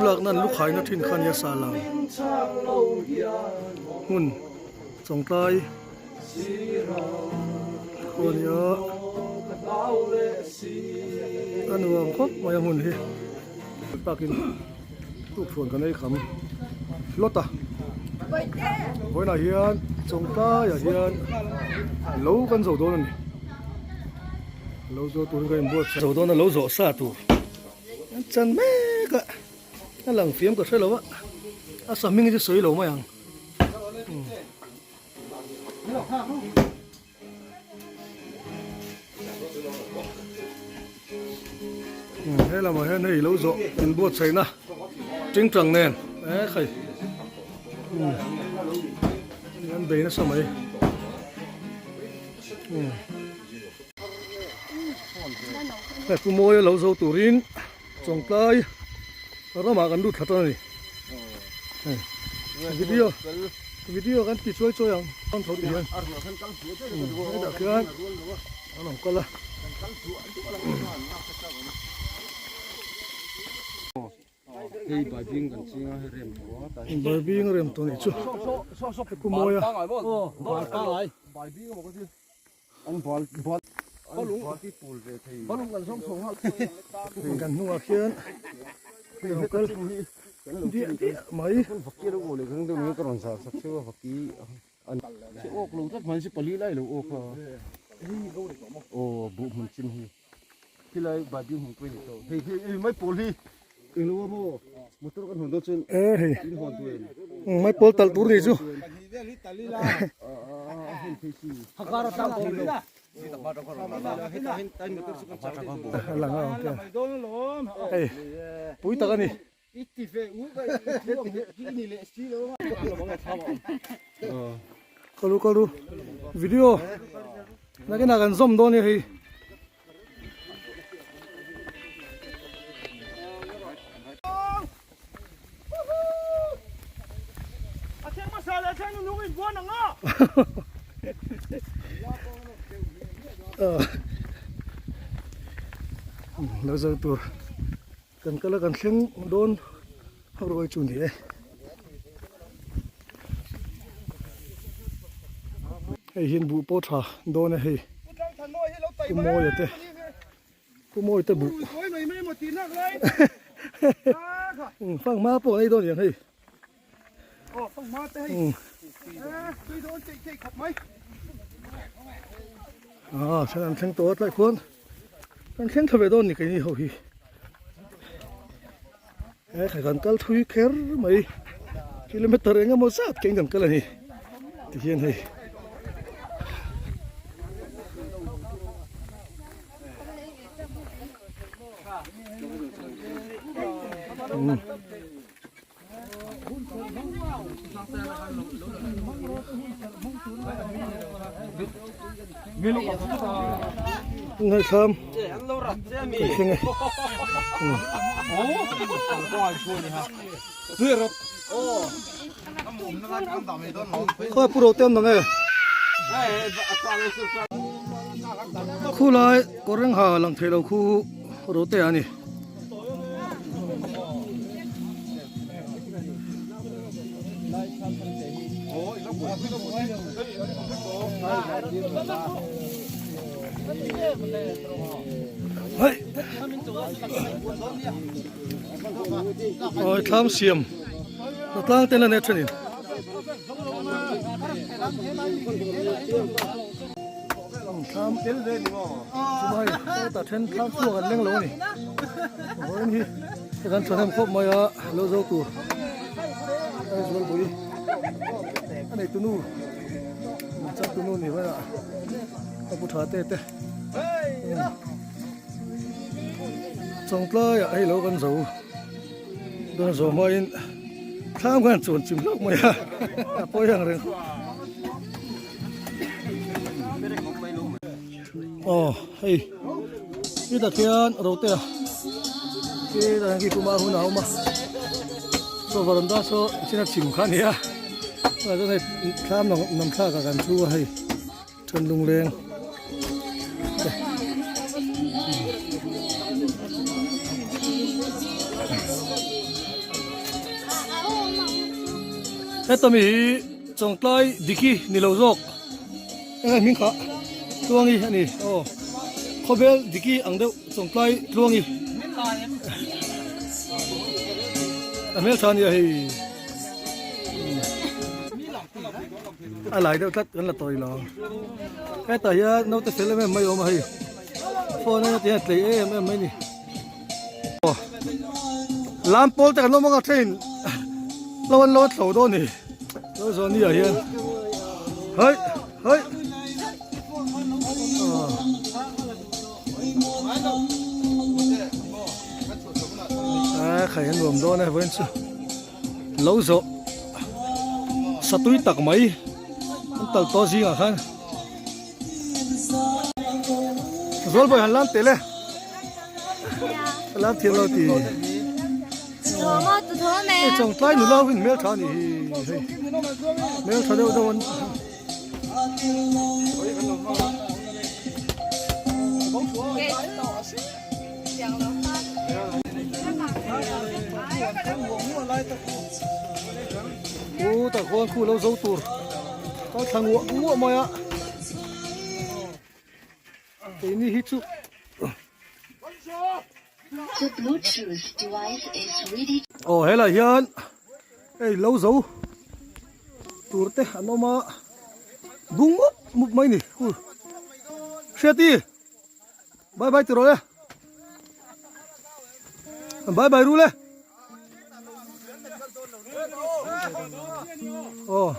lakna an lu khaina thin kha nia sa lang hmun chawngtlai khua nia a nuam khawp mai a hmun hi takin tukṭhuan kan ei kham hlawt a vawiinah hian chawngtlaiah hian lo kan zo dawn a ni lo zo turin ka inbuatsaih zo dawn a lo zawh sa tur an chan mek a a lang fiam ka hre lo a a sa hming hi chu sawi lo mai ang. He lamah hian hei lo zawh inbuatsaihna tingtang nen e khai an bei nasa mai hei pu mawia lo zo turin chawngtlai ramah kan lut thla tan a ni. Video video kan ti chuai chuai ang an tho ti hian hetah khian an awm kal a. Hei baibing kan ching a hei rem tawh a tah hian. Baibing rem tawh nih chu Pu Mawia. Kan hnungah khian lo kal diah diah mai. E hei maipawl talh tur nih chu lang a awm hei pui tak a ni. Kalu kalu video nakinah kan zawm dawn nia hei. Lo zo tur kan kal a kan thleng dawn ho ruai chu ni e. Hei hian buh pawh tha dawn e hei Pu Mawia te Pu Mawia te buh Fang hma pawh an ei dawn hian hei Ah chuan an thleng tawh a tlai khuan an thleng tha ve dawn ni keini ho hi. He khai kan kal thui kher mai kilometer eng emaw zat keng kan kal a ni tihian hei Ngaithlam kan thleng e. Khawi pu ro te an dang e. Khulai kawreng ha lang thei lo khu ro te a ni. Hei Awi thlam siam tlang ten a nei thenin. Thlam chumai hetah then thlam chhuak an leng lo a ni vawiin hi kan thahnem khawp mai a lo zo tur Aizawl bui a nei tunu chang tunu ni vawiin ah a pu tha te te chawngtlai ah hei lo kan zo dawn zawh hmain thlam khan chuan chim hlauh mai a a pawi ang reng khawp. Aw hei hetah khian rote a hetah hian khi kuma hun a awm a saw varanda saw chin a chim kha a ni a tunah chuan hei thlam nam thlak ah kan thu a hei then lungleng te. Heta mi hi Chawngtlai Diki ni lo zawk eng a hming kha Tluangi a ni aw Khawbel Diki ang deuh Chawngtlai Tluangi a hmeltha a nia hei a lai deuh tlat kan la tawi lo hetah hian naute fel em em mai a awm a hei phone a ti hian a tlei em em mai a ni. Lam pawl te kan awm anga train lo an lo thlo dawn ni lo zawh ni ah hian hei hei a khai an nuam dawn e vawiin chu lo zawh satui tak mai an tal tawh zingah khan. Zualbawi han lam tel e. Lam thiam lo ti. E chong tlai nula hin hmel tha ni hi. Hei. Hmel tha deuh deuh an. U tak khuan khu lo zo tur. Ka thla nguah nguah mai a. Keini hi chu The Bluetooth device is ready. Aw helai hian hei lo zo tur te an awm a bung mup mup mai ni hu Hriati bye bye ti rawh le bye bye ru le aw.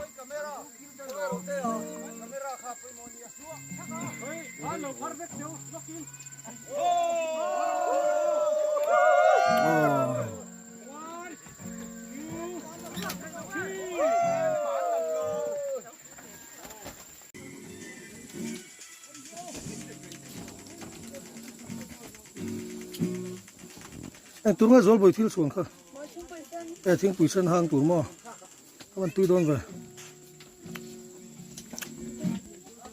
Eng tur nge zualbawi thil chhuan kha e thingpui sen hang tur maw a van tui dawn ve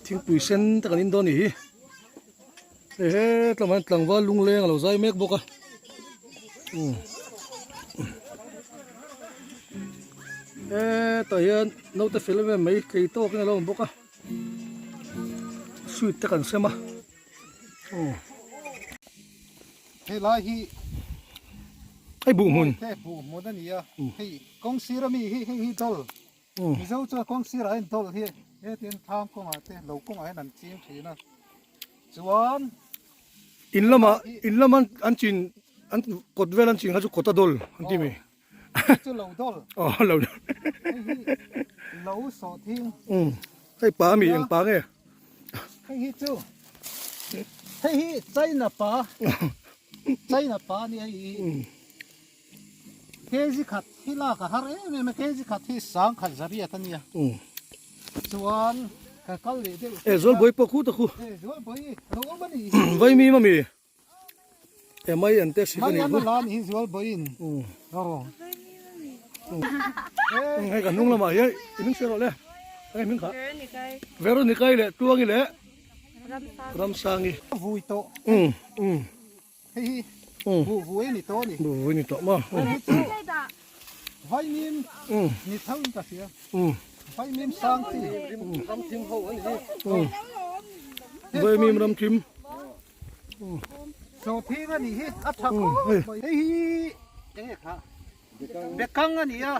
thingpui sen te kan in dawn ni hi ehe tlangval hian tlangval lungleng a lo zai mek bawk a umm hetah hian naute fel em em mai tlei tawkin a lo awm bawk a sweet te kan sem a umm. Helai hi hei buh hmun hei buh hmun a ni a hei kawng sir ami hi hei hi dawl mizo chuan kawng sirah hian dawl hi hetin thlam kawngah te lo kawngah hian an ching thin a chuan in lamah in lama an chin an kawt vel an chin kha chu kawta dawl an ti mai hei chu lo dawl aw lo dawl hei hi lo sawh thing hei pa ami eng pa nge Hei hi chu hei hi China pa China pa a ni hei hi kg khat hi lak a har em em a kg khat hi sang khat zariat a nia chuan ka kal leh deuh e zualbawi pawh khu ta khu e zualbawi lo awm a ni hi vaimim ami E mai an te sik a nih hu. Mai an la nih hi zual bawiin. Aw. Hei kan hnung lamah hian i hming hria rawh le. Hei hming kha. Veronica-i leh Tluangi leh Ramsangi. Vui tawh. Hei hi buh vui a ni tawh a ni. Buh vui a ni tawh maw. Hei hi chu vaimim ni tho in ka hria. Vaimim sang chi. Ramthim ho a ni hi. Vaimim ramthim. Sawhthing a nih hi a tha khawp mai. Hei hi eng nge kha bekang a ni a,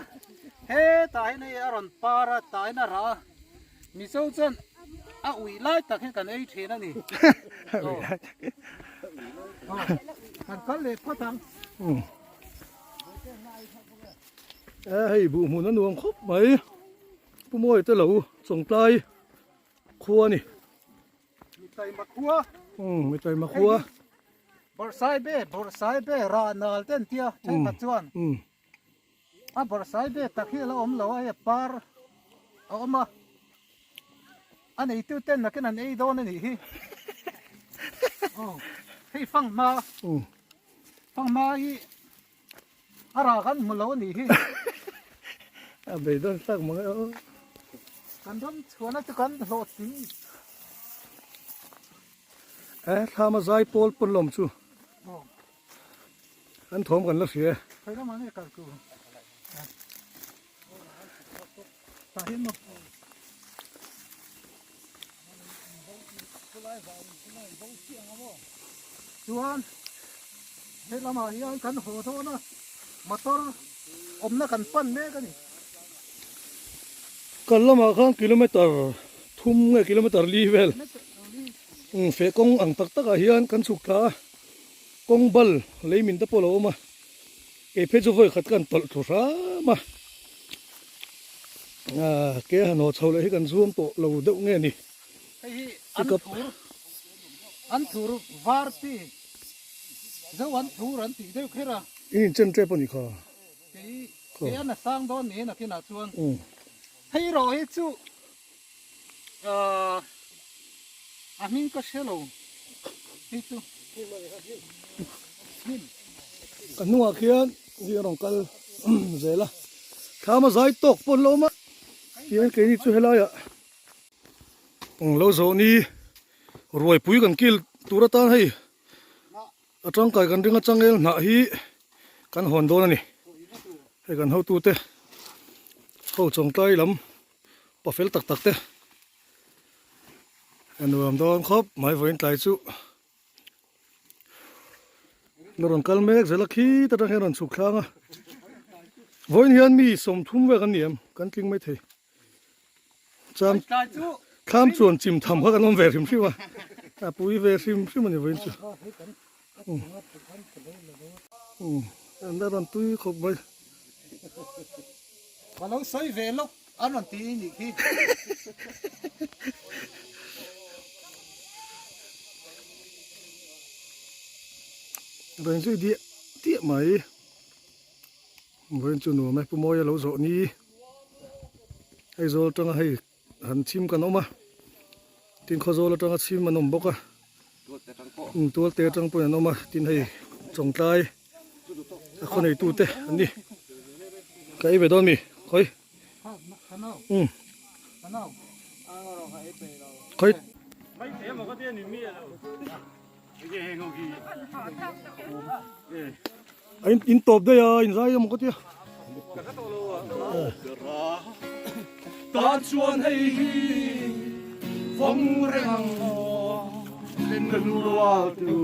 hetah hian hei a rawn par a tah hian a rah a, Mizo chuan a uih lai tak hian kan ei thin a ni. Kan kal leh phawt ang. Hei buh hmun a nuam khawp mai, Pu Mawia te lo Chawngtlai khua a ni. Mitaima khua. Umm mitaima khua. Bawrhsai be bawrhsai be rah nal te an tia thenkhat chuan. A bawrhsai be tak hi a lo awm lo a hei a par a awm a. A neitu ten nakin an ei dawn a nih hi. Aw hei fanghma. Fanghma hi A rah kan hmu lo a nih hi. A beidawn hlak mang e aw. Kan ram chhuahna chu kan hlawhtling. E thlam a zai pawl pawn lawm chu. An thawm kan la hria e. Khawi lamah nge kal tur? Tah hian maw. Chuan he lamah hian kan haw dawn a motor awmna kan pan mek a ni. Kan lamah khan kilometer thum nge kilometer li vel feh kawng ang tak takah hian kan chhuk thla a, kawng bal lei min te pawh a lo awm a, kei phei chu vawi khat ka han tawlh thlu hram a, ke a han haw chho leh hi kan zuam tawh lo deuh nge ni. Hei hi an thur an thur var chi zo an thur an tih deuh kher a. In inchen tep a nih kha. Kei kei a na sang dawn niin nakinah chuan hei rawh hi chu ahh a hming ka hre lo hei chu hnim. Ka hnungah khian mi a rawn kal zel a thlam a zai tawk pawn lo awm a tihian keini chu helaiah Eng lo zawh ni ruaipui kan kil tur atan hei a tangkai kan ring a changel hnah hi kan hawn dawn a ni hei kan hotute ho chawngtlai lam pa fel tak tak te a nuam dawn khawp mai vawiin tlai chu la rawn kal mek zel a khi ta tang hian a rawn chhuk thlang a vawiin hian mi 30 vel kan ni em kan tling mai thei. Chuan thlam chuan chim tham kha kan awm ve hrim hrim a, a pui ve hrim hrim a ni vawiin chu. Umm an la rawn tui khawp mai. Ka lo sawi ve lawk an rawn ti nih khi. Vawiin chu i diah diah mai. Vawiin chu nuam e, Pu Mawia lo zawh ni. Aizawl atanga hei han chhim kan awm a, tin Khawzawl atanga chhim an awm bawk a, Tualte atang pawhin an awm a, tin hei Chawngtlai a khaw neitute an ni. Ka ei ve dawn mi? Khawi? Umm. Khawi? A in tawp daih a in zai emaw ka tia. Tan chuan hei hi vawng reng ang maw ka nu rual tu.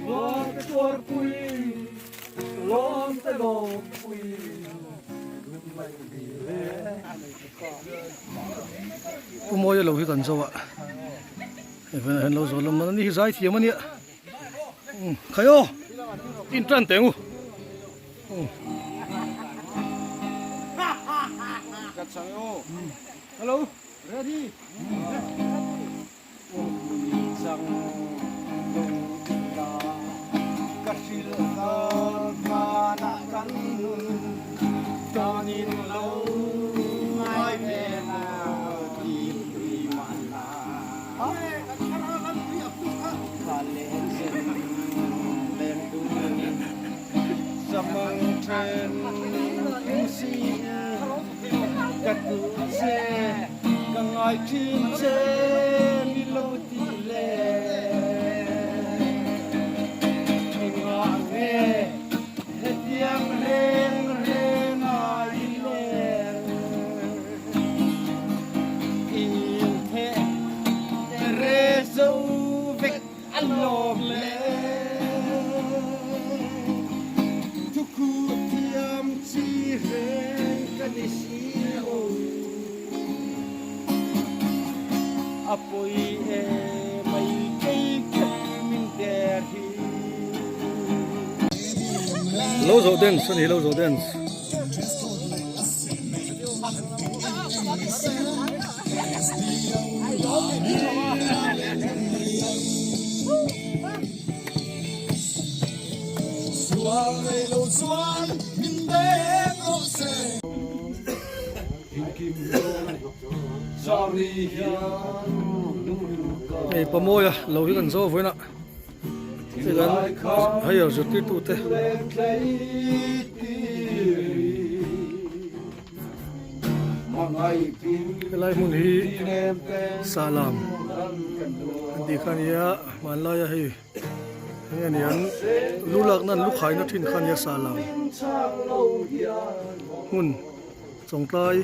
Lawm te tuarpui, lawm te lawmpui. Pu Mawia lo hi kan zo a, hei velah hian lo zawh lam a ni hi zai thiam a nia khai aw in tan teng u. Hello ready. Ka ngai thin che ni lo ti le Engah nge hetiang reng reng a i ler In theh re zo vek a lawm le Thukhu thiam chi reng ka ni si lo. A pawi e mai kei kher min der hi. Lo zawh dance a ni lo zawh dance. Hei pamawia lo hi kan zo vawiin a hei kan higher zirtirtu te. Helai hmun hi Sahlam an tih kha a nia hmanlaia hei. Enge ni an lu lak nan lu khaina thin kha nia sa lang hmun chawngtlai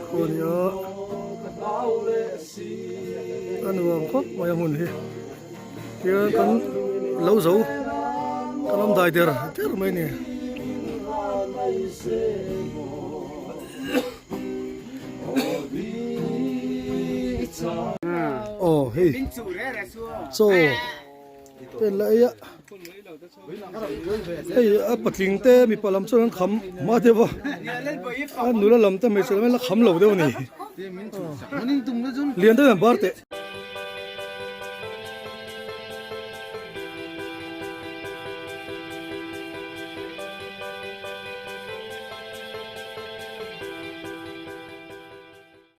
khaw nia a nuam khawp mai a hmun hi tiang kan lo zo kan awm dai der der mai a ni. Aw hei chaw ten la ei a hei a patling te mipa lam chuan an kham hma deuh a a nula lam te hmeichhe lam hian la kham lo deuh a ni lian deuh hian bar teh.